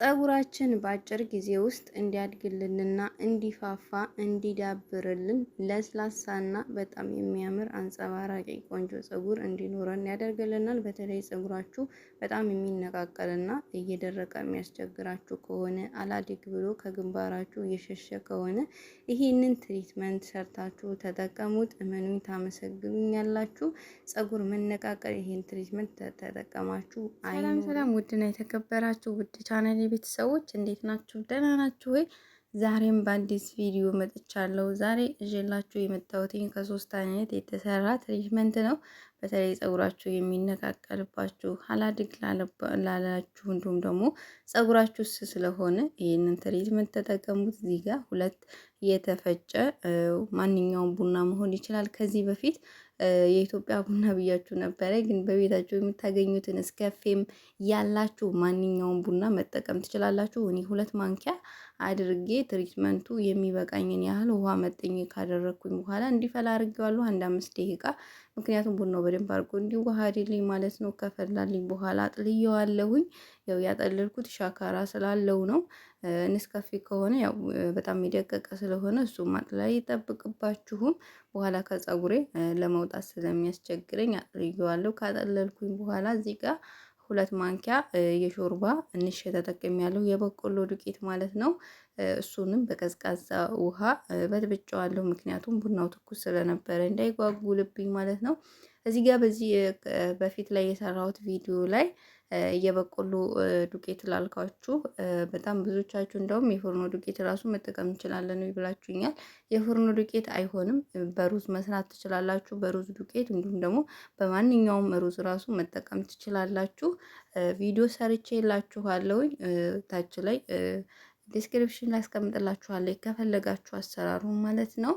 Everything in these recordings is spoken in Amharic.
ፀጉራችን በአጭር ጊዜ ውስጥ እንዲያድግልንና እንዲፋፋ እንዲዳብርልን ለስላሳና በጣም የሚያምር አንጸባራቂ ቆንጆ ፀጉር እንዲኖረን ያደርግልናል። በተለይ ፀጉራችሁ በጣም የሚነቃቀልና እየደረቀ የሚያስቸግራችሁ ከሆነ፣ አላድግ ብሎ ከግንባራችሁ እየሸሸ ከሆነ ይህንን treatment ሰርታችሁ ተጠቀሙት። እመኑኝ ታመሰግኑኛላችሁ። ፀጉር መነቃቀል ይህን treatment ተጠቀማችሁ። ሰላም ሰላም! ውድና የተከበራችሁ ውድ ቻናል ቤተሰቦች እንዴት ናችሁ? ደህና ናችሁ ወይ? ዛሬም በአዲስ ቪዲዮ መጥቻለሁ። ዛሬ ይዤላችሁ የመጣሁት ከሶስት አይነት የተሰራ treatment ነው። በተለይ ጸጉራችሁ የሚነቃቀልባችሁ፣ አላድግ ላላችሁ፣ እንዲሁም ደግሞ ጸጉራችሁ ስስ ስለሆነ ይህንን treatment ተጠቀሙት። እዚህ ጋር ሁለት የተፈጨ ማንኛውም ቡና መሆን ይችላል። ከዚህ በፊት የኢትዮጵያ ቡና ብያችሁ ነበረ፣ ግን በቤታችሁ የምታገኙትን እስከፌም ያላችሁ ማንኛውም ቡና መጠቀም ትችላላችሁ። እኔ 2 ማንኪያ አድርጌ treatment ኡ የሚበቃኝን ያህል ውሃ መጥኜ ካደረግኩኝ በኋላ እንዲፈላ አድርጌዋለሁ፣ አንድ 5 ደቂቃ። ምክንያቱም ቡናው በደንብ አድርጎ እንዲዋሃድልኝ ማለት ነው። ከፈላልኝ በኋላ አጥልየዋለሁኝ። ያው ያጠለልኩት ሻካራ ስላለው ነው። ንስካፌ ከሆነ ያው በጣም የደቀቀ ስለሆነ እሱ ማጥለል አይጠበቅባችሁም። በኋላ ከፀጉሬ ለመውጣት ስለሚያስቸግረኝ አጥልየዋለሁ። ካጠለልኩኝ በኋላ እዚህ ጋር 2 ማንኪያ የሾርባ እንሽ ተጠቅሜያለሁ፣ የበቆሎ ዱቄት ማለት ነው። እሱንም በቀዝቃዛ ውሃ በጥብጨዋለሁ። ምክንያቱም ቡናው ትኩስ ስለነበረ እንዳይጓጉልብኝ ማለት ነው። እዚህ ጋር በዚህ በፊት ላይ የሰራሁት ቪዲዮ ላይ የበቆሎ ዱቄት ላልኳችሁ በጣም ብዙዎቻችሁ እንደውም የፎርኖ ዱቄት ራሱ መጠቀም እንችላለን ብላችሁኛል። የፎርኖ ዱቄት አይሆንም። በሩዝ መስራት ትችላላችሁ። በሩዝ ዱቄት እንዲሁም ደግሞ በማንኛውም ሩዝ ራሱ መጠቀም ትችላላችሁ። ቪዲዮ ሰርቼላችኋለሁኝ፣ ታች ላይ description ላይ አስቀምጥላችኋለሁ ከፈለጋችሁ አሰራሩ ማለት ነው።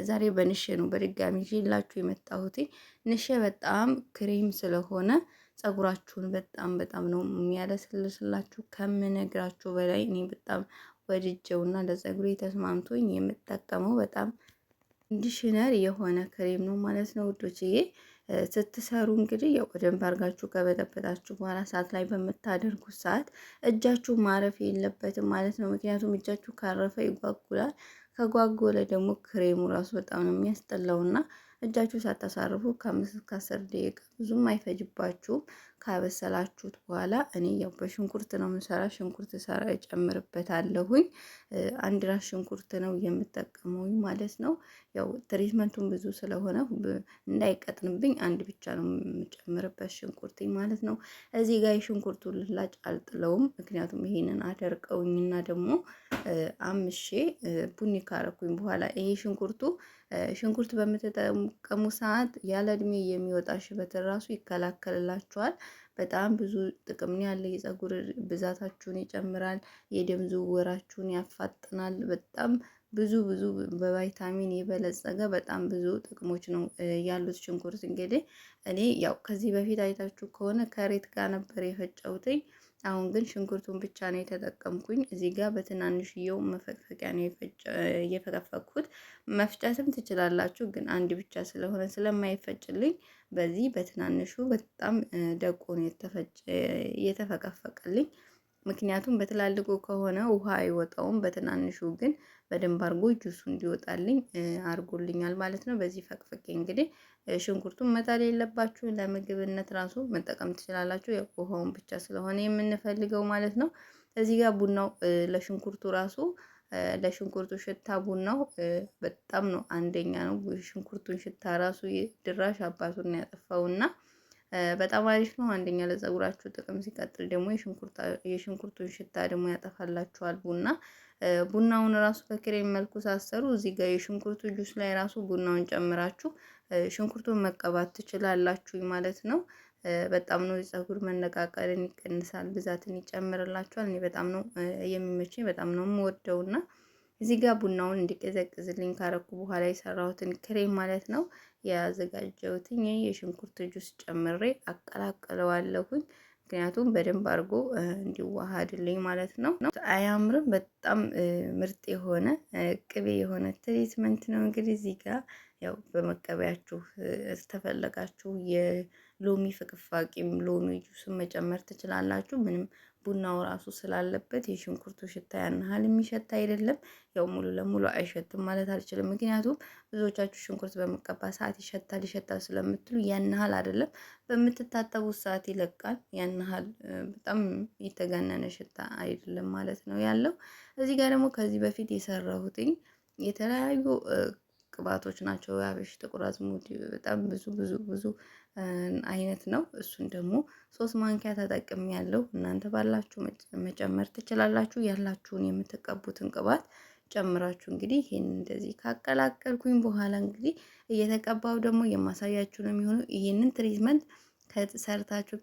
ዛሬ በንሼ ነው በድጋሚ ይዤላችሁ የመጣሁት። ንሼ በጣም ክሬም ስለሆነ ጸጉራችሁን በጣም በጣም ነው የሚያለሰልስላችሁ ከምነግራችሁ በላይ። እኔ በጣም ወድጀውና ለጸጉሬ ተስማምቶኝ የምጠቀመው በጣም conditioner የሆነ ክሬም ነው ማለት ነው ውዶችዬ። ስትሰሩ እንግዲህ ያው በደንብ አድርጋችሁ ከበጠበጣችሁ በኋላ ሰዓት ላይ በምታደርጉት ሰዓት እጃችሁ ማረፍ የለበትም ማለት ነው። ምክንያቱም እጃችሁ ካረፈ ይጓጉላል። ከጓጎለ ደግሞ ክሬሙ ራሱ በጣም ነው የሚያስጠላውና እጃችሁ ሳታሳርፉ ከ5 እስከ 10 ደቂቃ ብዙም አይፈጅባችሁም። ካበሰላችሁት በኋላ እኔ ያው በሽንኩርት ነው የምሰራ። ሽንኩርት ሰራ እጨምርበታለሁኝ። አንድ ራስ ሽንኩርት ነው የምጠቀመው ማለት ነው። ያው treatment ኡን ብዙ ስለሆነ እንዳይቀጥንብኝ አንድ ብቻ ነው የምጨምርበት ሽንኩርት ማለት ነው። እዚህ ጋር የሽንኩርቱ ልላጭ አልጥለውም። ምክንያቱም ይሄንን አደርቀውኝና ደግሞ አምሼ ቡኒ ካረኩኝ በኋላ ይሄ ሽንኩርት በምትጠቀሙ ሰዓት ያለ እድሜ የሚወጣ ሽበት ራሱ ይከላከልላችኋል። በጣም ብዙ ጥቅም ነው ያለ። የፀጉር ብዛታችሁን ይጨምራል፣ የደም ዝውውራችሁን ያፋጥናል። በጣም ብዙ ብዙ በቫይታሚን የበለጸገ በጣም ብዙ ጥቅሞች ነው ያሉት ሽንኩርት። እንግዲህ እኔ ያው ከዚህ በፊት አይታችሁ ከሆነ ከሬት ጋር ነበር የፈጨሁትኝ። አሁን ግን ሽንኩርቱን ብቻ ነው የተጠቀምኩኝ። እዚህ ጋር በትናንሽየው መፈቅፈቂያ ነው እየፈቀፈቅኩት። መፍጨትም ትችላላችሁ፣ ግን አንድ ብቻ ስለሆነ ስለማይፈጭልኝ በዚህ በትናንሹ በጣም ደቆ ነው የተፈቀፈቀልኝ። ምክንያቱም በትላልቁ ከሆነ ውሃ አይወጣውም። በትናንሹ ግን በደንብ አርጎ ጁሱ እንዲወጣልኝ አርጎልኛል ማለት ነው። በዚህ ፈቅፍቄ እንግዲህ ሽንኩርቱን መጣል የለባችሁ፣ ለምግብነት ራሱ መጠቀም ትችላላችሁ። ያው ውሃውን ብቻ ስለሆነ የምንፈልገው ማለት ነው። እዚህ ጋር ቡናው ለሽንኩርቱ ራሱ ለሽንኩርቱ ሽታ ቡናው በጣም ነው አንደኛ ነው። ሽንኩርቱን ሽታ ራሱ ድራሽ አባቱን ያጠፋውና በጣም አሪፍ ነው። አንደኛ ለፀጉራችሁ ጥቅም ሲቀጥል ደግሞ የሽንኩርቱን ሽታ ደግሞ ያጠፋላችኋል። ቡናውን ራሱ በክሬም መልኩ ሳሰሩ እዚህ ጋር የሽንኩርቱ ጁስ ላይ ራሱ ቡናውን ጨምራችሁ ሽንኩርቱን መቀባት ትችላላችሁ ማለት ነው። በጣም ነው የፀጉር መነቃቀልን ይቀንሳል፣ ብዛትን ይጨምርላችኋል። እኔ በጣም ነው የሚመቸኝ፣ በጣም ነው የምወደውና እዚህ ጋር ቡናውን እንዲቀዘቅዝልኝ ካረኩ በኋላ የሰራሁትን ክሬም ማለት ነው ያዘጋጀሁትን የሽንኩርት ጁስ ጨምሬ አቀላቅለዋለሁኝ። ምክንያቱም በደንብ አድርጎ እንዲዋሃድልኝ ማለት ነው። አያምርም? በጣም ምርጥ የሆነ ቅቤ የሆነ treatment ነው። እንግዲህ እዚህ ጋር ያው በመቀበያችሁ ተፈለጋችሁ የሎሚ ፍቅፋቂም ሎሚ ጁስን መጨመር ትችላላችሁ። ምንም ቡናው ራሱ ስላለበት የሽንኩርቱ ሽታ ያን ያህል የሚሸት አይደለም። ያው ሙሉ ለሙሉ አይሸትም ማለት አልችልም። ምክንያቱም ብዙዎቻችሁ ሽንኩርት በምቀባ ሰዓት ይሸታል ይሸታል ስለምትሉ ያን ያህል አይደለም። በምትታጠቡት ሰዓት ይለቃል። ያን ያህል በጣም የተጋነነ ሽታ አይደለም ማለት ነው ያለው። እዚህ ጋር ደግሞ ከዚህ በፊት የሰራሁትኝ የተለያዩ ቅባቶች ናቸው። የአብሽ፣ ጥቁር አዝሙድ በጣም ብዙ ብዙ ብዙ አይነት ነው። እሱን ደግሞ 3 ማንኪያ ተጠቅሜ ያለው እናንተ ባላችሁ መጨመር ትችላላችሁ። ያላችሁን የምትቀቡትን ቅባት ጨምራችሁ እንግዲህ ይሄን እንደዚህ ካቀላቀልኩኝ በኋላ እንግዲህ እየተቀባው ደግሞ የማሳያችሁ ነው የሚሆነው። ይሄንን treatment ሰርታችሁ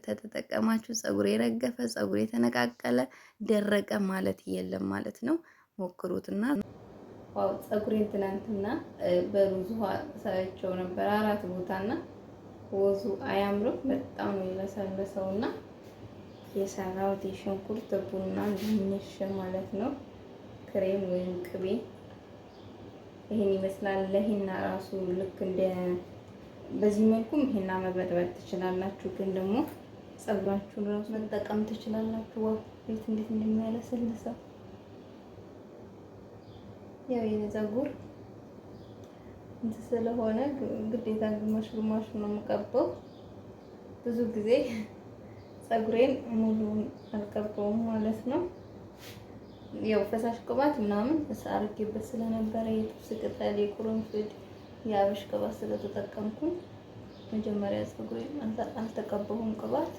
ከተጠቀማችሁ ፀጉር የረገፈ፣ ፀጉር የተነቃቀለ፣ ደረቀ ማለት የለም ማለት ነው። ሞክሩትና wow ፀጉሬን ትናንትና በሩዝ ውሃ ሰርቼው ነበር 4 ቦታና ወዙ አያምርም? በጣም ነው የለሰለሰውና የሰራሁት የሽንኩርት ቡና ድንሽ ማለት ነው። ክሬም ወይም ቅቤ ይሄን ይመስላል። ለሂና ራሱ ልክ እንደ በዚህ መልኩም ሂና መበጥበጥ ትችላላችሁ። ግን ደግሞ ፀጉራችሁን ራሱ መጠቀም ትችላላችሁ። wow ቤት እንዴት እንደሚያለሰልሰው ያው የኔ ፀጉር እንትን ስለሆነ ግዴታ ግማሽ ግማሽ ነው የምቀባው። ብዙ ጊዜ ፀጉሬን ሙሉውን አልቀባውም ማለት ነው። ያው ፈሳሽ ቅባት ምናምን አድርጌበት ስለነበረ የጥብስ ቅጠል፣ የቁርንፍድ፣ የአብሽ ቅባት ስለተጠቀምኩኝ መጀመሪያ ፀጉሬን አልተቀባሁም ቅባት፣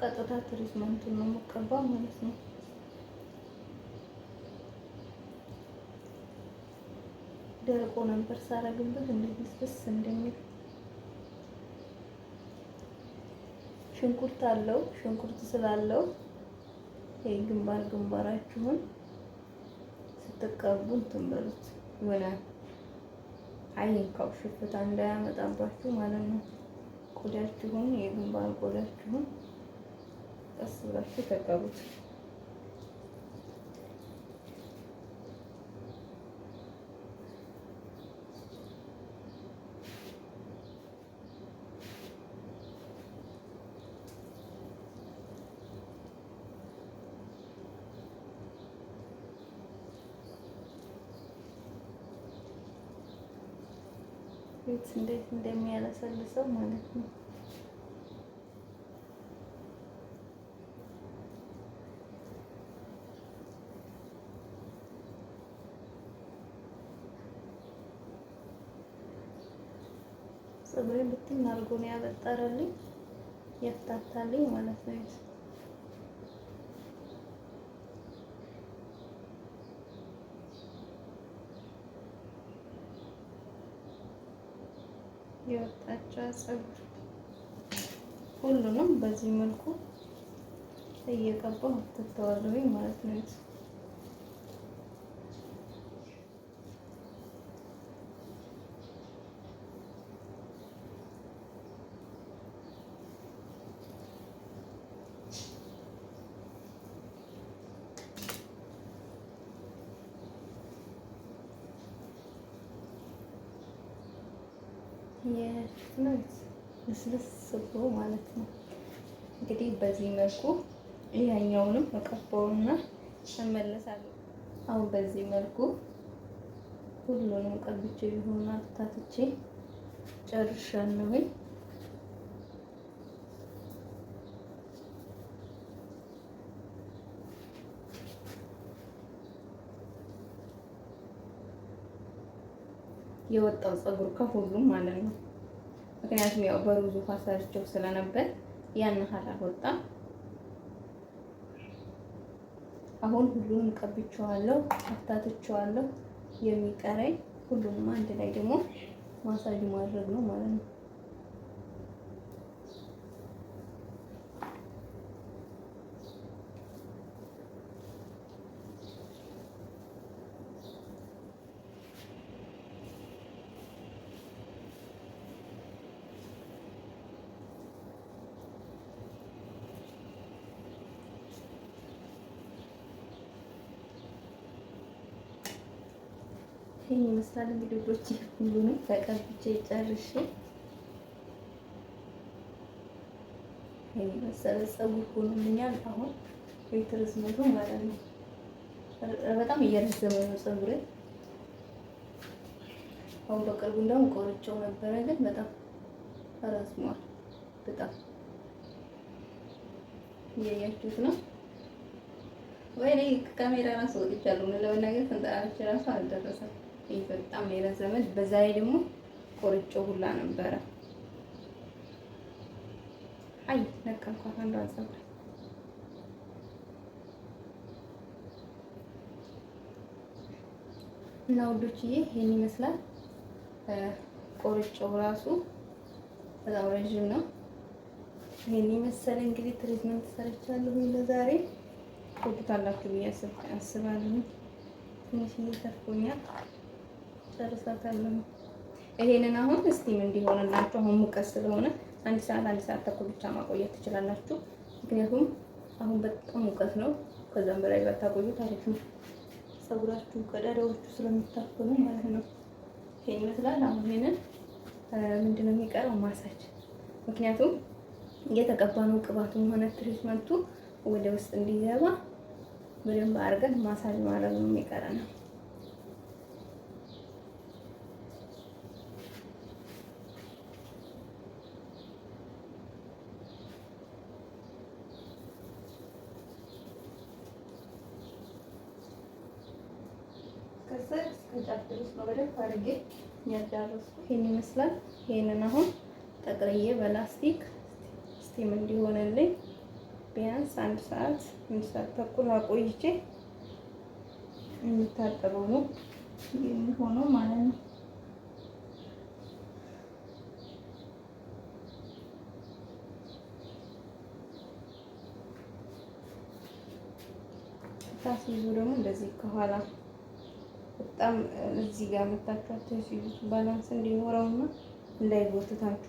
ቀጥታ treatment ኡን ነው የምቀባው ማለት ነው። ደርቆ ነበር ሳረግበት እንዴት ልስልስ እንደሚል። ሽንኩርት አለው። ሽንኩርት ስላለው ይሄ ግንባር ግንባራችሁን ስትቀቡ እንትን በሉት የሆነ አይንካው ሽፍታ እንዳያመጣባችሁ ማለት ነው። ቆዳችሁን የግንባር ቆዳችሁን ቀስ ብላችሁ ተቀቡት። ቤት እንዴት እንደሚያለሰልሰው ማለት ነው። ፀጉሬን ብትን አድርጎ ነው ያበጠረልኝ፣ ያፍታታልኝ ማለት ነው። የወጣቸው ፀጉር ሁሉንም በዚህ መልኩ እየቀባሁ ትተዋለሁኝ ማለት ነው። ልስልስ ብሎ ማለት ነው። እንግዲህ በዚህ መልኩ ያኛውንም እቀባውና እመለሳለሁ። አሁን በዚህ መልኩ ሁሉንም ቀብቼ ቢሆን አፍታትቼ ጨርሻለሁኝ። የወጣው ፀጉር ከሁሉም ማለት ነው። ምክንያቱም ያው በሩዝ ውሃ ሰርቼው ስለነበር ያን ያህል አልወጣም። አሁን ሁሉንም ቀብቼዋለሁ፣ አፍታትቼዋለሁ። የሚቀረኝ ሁሉንም አንድ ላይ ደግሞ ማሳጅ ማድረግ ነው ማለት ነው። ይህን ይመስላል እንግዲህ ውዶቼ፣ ሁሉንም ተቀብቼ ጨርሼ ይሄን የመሰለ ፀጉር ሆኖልኛል። አሁን ርዝመቱ ማለት ነው። በጣም እየረዘመ ነው ፀጉሬ። አሁን በቅርቡ እንደውም ቆርጬው ነበረ፣ ግን በጣም ረዝሟል። በጣም እያያችሁት ነው። ወይኔ ካሜራ ራሱ ወጥቻለሁ። ለመናገር ፈንጠራች ራሱ አልደረሰም። ይህ በጣም የረዘመ፣ በዛ ላይ ደግሞ ቆርጬው ሁላ ነበረ። አይ ነቀልኳት አንዷን ፀጉር። እና ውዶችዬ ይሄን ይመስላል። ቆርጬው ራሱ በጣም ረዥም ነው። ይሄን የመሰለ እንግዲህ treatment ሰርቻለሁ ለዛሬ። ትወዱታላችሁ ብዬ አስባለሁ። ትንሽ ተርፎኛል፣ ጨርሳታለሁ። ይሄንን አሁን steam እንዲሆንላችሁ አሁን ሙቀት ስለሆነ አንድ ሰዓት አንድ ሰዓት ተኩል ብቻ ማቆየት ትችላላችሁ። ምክንያቱም አሁን በጣም ሙቀት ነው። ከዛም በላይ ባታቆዩት አሪፍ ነው። ፀጉራችሁ ቀዳዳዎቹ ስለሚታፈኑ ማለት ነው። ይሄን ይመስላል። አሁን ይሄንን ምንድነው የሚቀረው? ማሳጅ። ምክንያቱም የተቀባነው ቅባቱም ሆነ treatment ኡ ወደ ውስጥ እንዲገባ በደንብ አድርገን ማሳጅ ማድረግ ነው የሚቀረነው። ከስር እስከ ጫፍ ድረስ ነው በደንብ አድርጌ ያዳረስኩት። ይሄን ይመስላል። ይሄንን አሁን ጠቅልዬ በላስቲክ steam እንዲሆንልኝ ቢያንስ አንድ ሰዓት አንድ ሰዓት ተኩል አቆይቼ የምታጠበው ነው የሚሆነው ማለት ነው። ታስይዙ ደግሞ እንደዚህ ከኋላ በጣም እዚህ ጋር መታችሁ አትያስይዙት፣ balance እንዲኖረውና እንዳይጎትታችሁ።